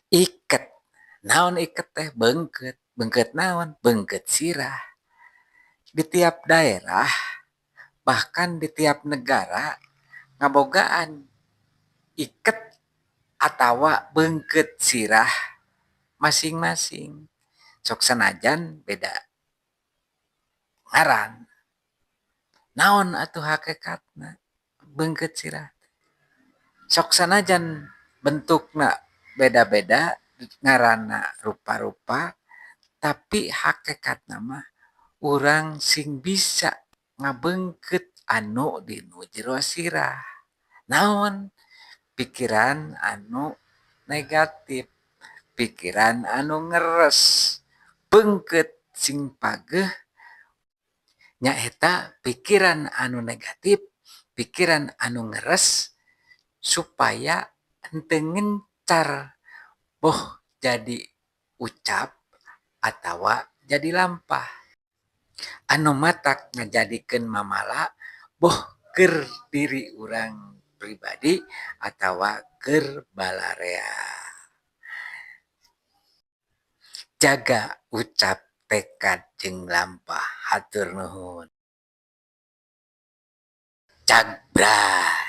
Iket, naon iket teh? Beungkeut. Beungkeut naon? Beungkeut sirah. Di tiap daerah bahkan di tiap negara ngabogaan iket atawa beungkeut sirah masing-masing. Sok sanajan beda ngaran. Naon atuh hakekatna beungkeut sirah? Sok sanajan bentukna beda-beda, ngaranna rupa-rupa, tapi hakekatna mah urang sing bisa ngabeungkeut anu dinu jero sirah. Naon? Pikiran anu negatif, pikiran anu ngeres, beungkeut sing pageuh nyaeta pikiran anu negatif, pikiran anu ngeres supaya henteu ngencar boh jadi ucap atawa jadi lampah. Anu matak ngajadikeun mamala boh keur diri urang pribadi atawa keur balarea. Jaga ucap, tekad jeung lampah. Hatur nuhun. Cagbrah.